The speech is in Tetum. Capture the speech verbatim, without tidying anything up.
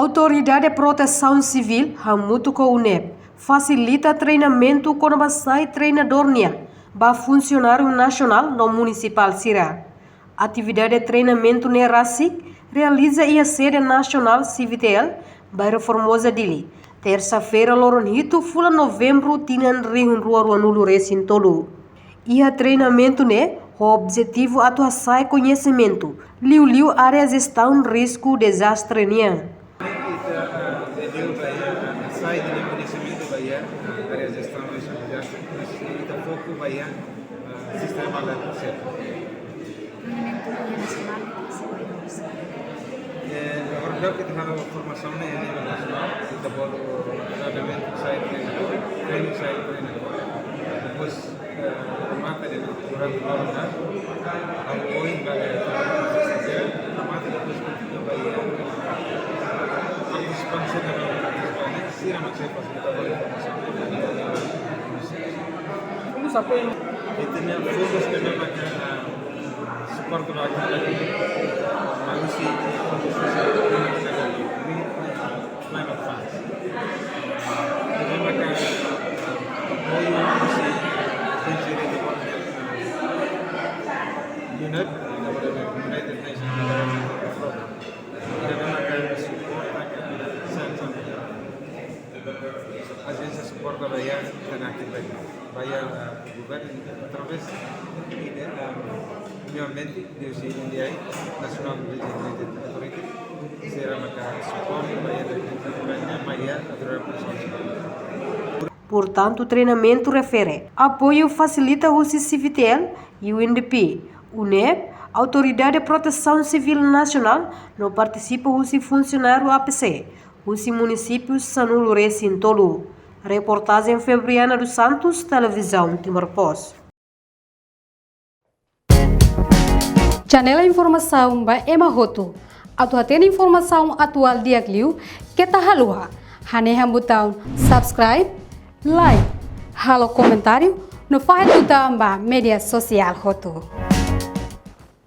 Autoridade Protesaun Sivíl hamutuk ho UNEP fasilita treinamentu kona-ba sai treinadór nian ba funsionáriu nasionál no munisipál sira. Atividade treinamentu ne'e rasik realiza iha sede nasionál CVTL, Bairro Formosa, Dili, tersa-feira, loron hitu fulan Novembru, tinan rihun rua ruanulu resin tolu. Iha treinamentu ne'e ho objetivu atu hasa'e koñesimentu liuliu área jestaun risku dezastre nian. Ita, ah, liuliu ba iha, ah, hasa'e ita-nia koñesimentu ba iha, ah, área jestaun risku dezastre, mas ita foku ba iha, ah, sistema alerta sira. Treinamentu nivel nasionál, ita sei ba iha. Eh, agora daudaun ita halo formasaun ne'e a nível nasionál, ita bolu treinamentu sai treinadór, treinu sai treinadór. Depois, eh, remata de durante a hora, halo oin ba, eh, remata, depois kontinua ba iha, eh, partisipante sira, partisipante sira mak sei fasilita ba iha formasaun ne'e. Como se apoia? Ita-nia fokus ne'e maka, ah, suporta ba ita, manusia, climate funds. Ita maka apoiu husi Agency Development, ah, Unit, United Nations Development Program. Ita maka suporta ka, ah, sen, sen. Ajénsia suporta ba iha ita-nia atividade. Ba iha, ah, governu através de, ah, meio ambiente, de husi N D I, National Designated Authority, sira maka suporta ba iha ita-nia atividade, ba iha atu realiza. Portantu, treinamentu refere apoiu fasilita husi CVTL, UNDP, UNEP, Autoridade Protesaun Sivíl Nasionál, no partisipa husi funsionáriu APC husi munisípiu sanulu resin tolu. Reportajen Febriana dos Santos, Televizaun Timor Post. Janela informasaun ba ema hotu. Atu hatene informasaun atuál di'ak liu, keta haluha hanehan butaun subscribe, like, halo komentáriu, no fahe tutan ba média sosiál hotu.